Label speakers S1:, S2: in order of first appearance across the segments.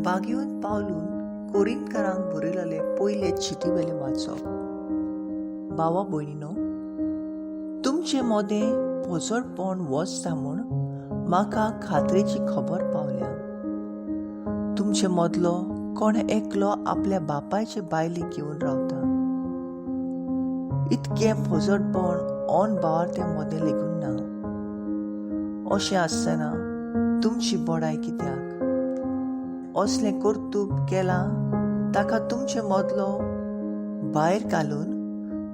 S1: भाग्यवंत पावलून कोरिंतकारांक बरयलेले पयले चिटी वेलें वाचप. भावा भयणीनो, तुमचे मोदें पोजडपण वचता म्हूण म्हाका खात्रेची खबर पावल्या. तुमचे मदलो कोण एकलो आपल्या बापायचे बायलेक घेवन रावता. इतकें पोजडपण ऑन भावार्थे मोदें लेगून ना. अशें आसतना तुमची बडाय कित्याक? असलें कर्तूब केलां ताका तुमचे मदलो भायर घालून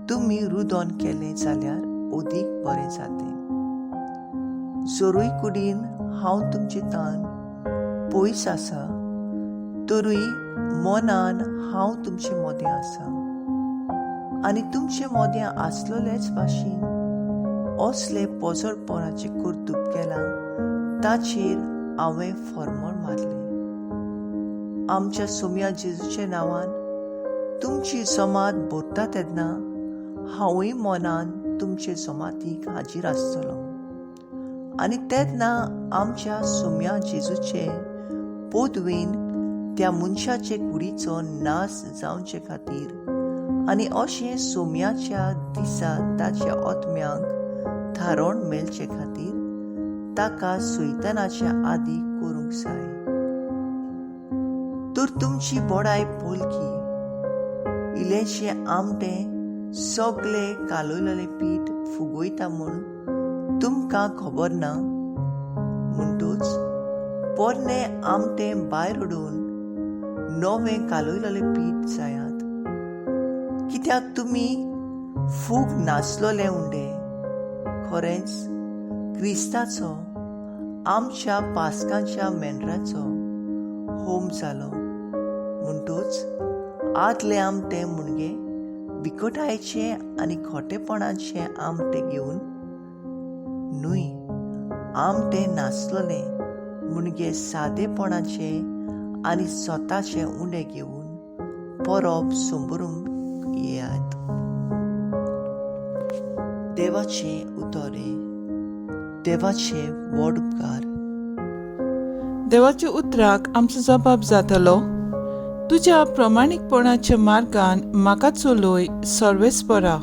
S1: तुमी रुदोन केलें जाल्यार अदीक बरें जातें. जरूय कुडीन हांव तुमचे तान पयस आसा, तरूय मनान हांव तुमचे मदें आसा आनी तुमचे मदें आसलोलेच भाशेन असले पोजडपणाचें कर्तूब केलां ताचेर हांवें फॉर्मोर मारलें. आमच्या सोम्या जेजूच्या नांवान तुमची जमात भरता तेन्ना हांवूय मनान तुमचे जमातीक हाजीर आसतलो आनी तेन्ना आमच्या सोम्या जेजूचे पोदवेन त्या मनशाचे कुडीचो नाश जावचे खातीर आनी अशें सोम्याच्या दिसा ताच्या आत्म्यांक थारोण मेळचे खातीर ताका सैतानाच्या आदी करूंक जाय. तर तुमची बडाय पोलकी. इल्लेशें आमटें सगळे कालयलेलें पीठ फुगयता म्हूण तुमकां खबर ना? म्हणटूच पोरणें आमटें भायर उडोवन नवें कालयलेलें पीठ जायात, कित्याक तुमी फूग नासलोले उंडे खरेंच क्रिस्ताचो आमच्या पास्कांच्या मेंढराचो होम जालो. म्हणटूच आदले आमटे मुणगे बिकटायचे आनी खोटेपणाचे आमटे घेवन न्हय, आमटे नासलोले मुणगे सादेपणाचे आनी स्वताचे उंडे घेवन परब संबरूंक येयात. देवाचें उतोरें. देवाचे व्हड उपकार.
S2: देवाच्या उतराक आमचो जबाब जातलो, तुज्या प्रमाणीकपणाच्या मार्गान म्हाका चलय सर्वेस्परा.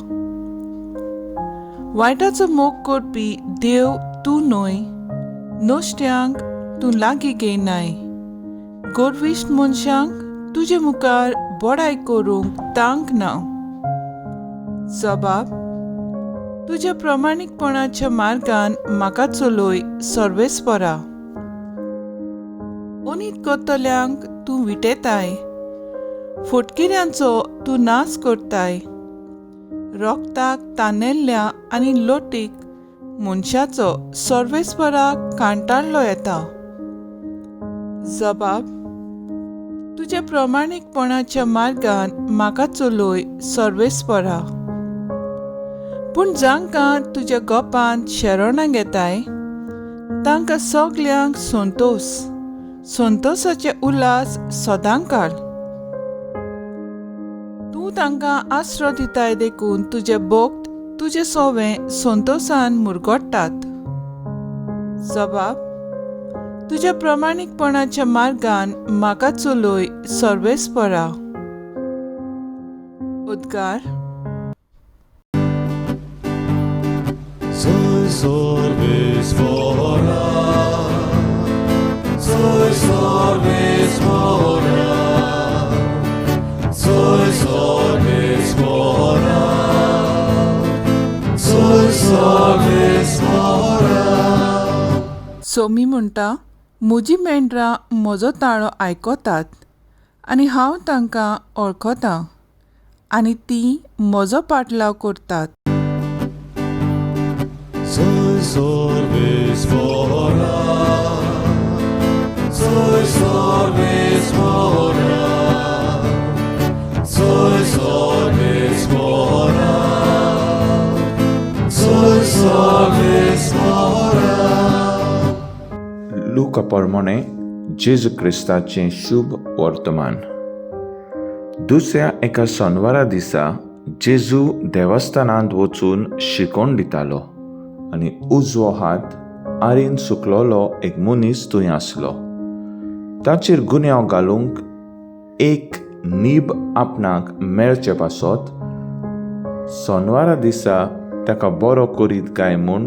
S2: वायटाचो मोग करपी देव तूं न्हय, नश्ट्यांक तूं लागीं घेयनाय. गोरविश्ट मनशांक तुजे मुखार बडाय करूंक तांक ना. जबाब, तुज्या प्रमाणीकपणाच्या मार्गान म्हाका चलय सर्वेस्परा. अनीत करतल्यांक तूं विटेताय, फटकिऱ्यांचो तूं नाश करताय. रोगताक तानेल्ल्या आनी लोटीक मनशाचो सर्वेस्पराक कांटाळलो येता. जबाब, तुज्या प्रमाणीकपणाच्या मार्गान म्हाका चलय सर्वेस्परा. पूण जांकां तुज्या गोपांत शरणां घेताय तांकां सगल्यांक संतोश, संतोशाचे उल्हास सदांकाळ. तूं तांकां आसरो दिताय देखून तुजे भक्त तुजे सोवे संतोशान मुरगोट्टात. जबाब, तुज्या प्रमाणीकपणाच्या मार्गान म्हाका चलय सर्वेस्परा. उद्गार.
S3: Soy sorbis fora, soy sorbis fora, soy sorbis fora, soy sorbis fora.
S2: Somi म्हणटा, म्हजी मेंढरां म्हजो ताळो आयकतात आनी हांव तांकां वळखतां आनी तीं म्हजो पाटलाव करतात.
S3: Soy sorbis fora, soy sorbis fora, soy sorbis fora, soy sorbis fora.
S4: लुका प्रमाणे जेजू क्रिस्ताचें शुभ वर्तमान. दुसऱ्या एका सोनवारा दिसा जेजू देवस्थानांत वचून शिकोवन दितालो आनी उजवो हात आरीन सुकलोलो एक मनीस थंय आसलो. ताचेर गुन्यांव घालूंक एक नीब आपणाक मेळचे पासत सोनवारा दिसा ताका बरो करीत काय म्हूण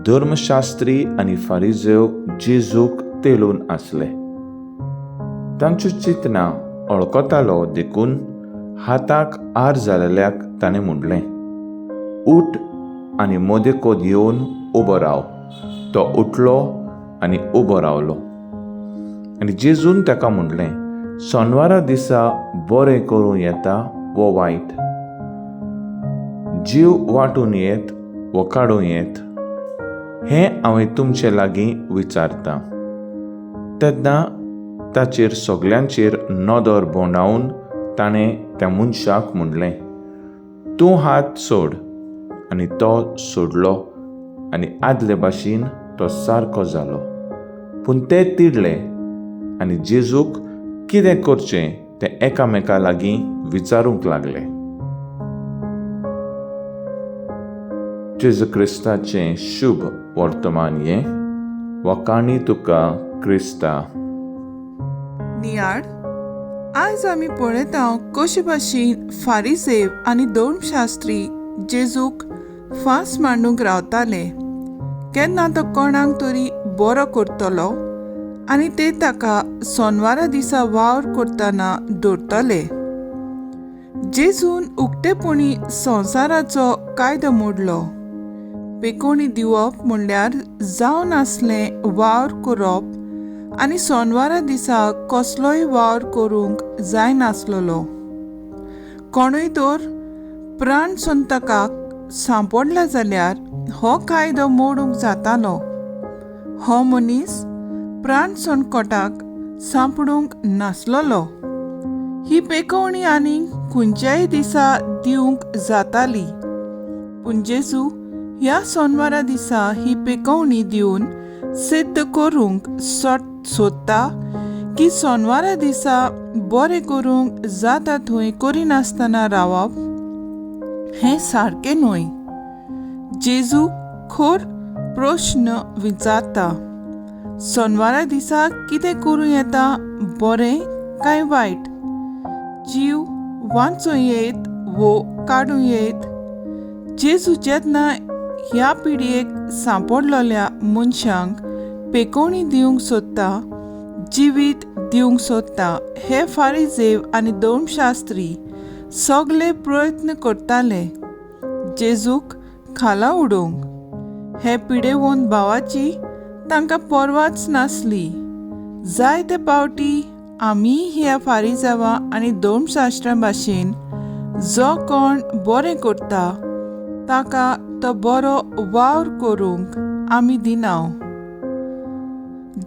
S4: धर्मशास्त्री आनी फारिजेव जेजूक तेलून आसले. तांच्यो चिंतना वळखतालो देखून हाताक आर जालेल्याक ताणें म्हणलें, उठ आनी मदेकोत येवन उबो राव. तो उठलो आनी उबो रावलो. आनी जेजून ताका म्हणलें, सोनवारा दिसा बरें करूं येता वो वायट? जीव वांटून येत वो काडूं येत? हें हांवें तुमचे लागीं विचारतां. तेन्ना ताचेर सगल्यांचेर नदर भोंवडावन ताणें त्या मनशाक म्हणलें, तूं हात सोड. आनी तो सोडलो आनी आदले भाशेन तो सारको जालो. पूण ते तिडले आनी जेजूक कितें करचें तें एकामेका लागीं विचारूंक लागले. जेजू क्रिस्ताचें शुभ वर्तमान हें. वखाणी तुका क्रिस्ता.
S2: नियाळ आयज आमी पळयता कशे भाशेन फारिसेव आनी धर्मशास्त्री जेजूक फांस मांडूंक रावताले. केन्ना तो कोणाक तरी बरो करतलो आनी ते ताका सोनवारा दिसा वावर करतना दवरतले. जेजून उक्तेपणी संवसाराचो कायदो मोडलो. पेकोणी दिवप म्हणल्यार जावन आसलें वावर करप आनी सोनवारा दिसा कसलोय वावर करूंक जायनासलेलो. कोणूय तर प्राण संतकाक सांपडला जाल्यार हो कायदो मोडूंक जातालो. हो मनीस प्राण संकटाक सांपडूंक नासलेलो. ही पेकोवणी आनी खंयच्याय दिसा दिवंक जाताली, पूण जेजू ह्या सोनवारा दिसा ही पेकोवणी दिवन सिद्ध करूंक सोदता की सोनवारा दिसा बरें करूंक जाता थंय करिनासतना रावप हें सारकें न्हय. जेजू खर प्रश्न विचारता, सोनवारा दिसा कितें करूं येता, बरें काय वायट? जीव वांचूं येत वो काडूं येत? जेजू जेन्ना ह्या पिढयेक सांपडलेल्या मनशांक पेकोवणी दिवंक सोदता, जिवीत दिवंक सोदता, हे फारिजेव आनी धर्मशास्त्री सगळे प्रयत्न करताले जेजूक खाला उडोवंक. हे पिडेवन भावाची तांकां पर्वाच नासली. जायते पावटी आमी ह्या फारिजावा आनी धर्मशास्त्रां भाशेन जो कोण बरें करता ताका तो बरो वावर करूंक आमी दिना.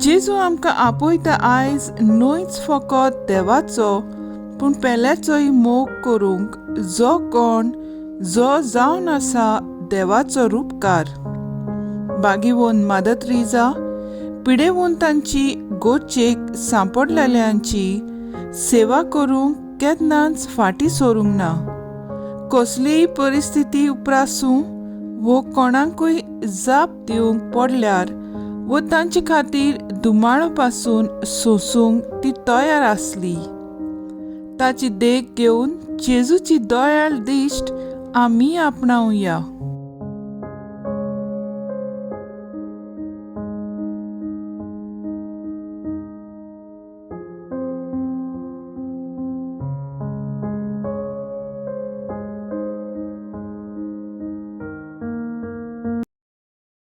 S2: जेजू आमकां आपयता आयज न्हयच फकत देवाचो पूण पेल्याचोय मोग करूंक, जो कोण जो जावन आसा देवाचो रुपकार. बागीवन मादर त्रिजा पिडेवंतांची गोचेक सांपडलेल्यांची सेवा करूंक केन्नाच फाटीं सरूंक ना. कसलीय परिस्थिती उप्रासूं वो कोणाकूय जाप दिवंक पडल्यार वो तांचे खातीर धुमाळो पासून सोंसूंक ती तयार आसली. ताची देख घेवन जेजूची दयाळ दिश्ट आमी आपणावया.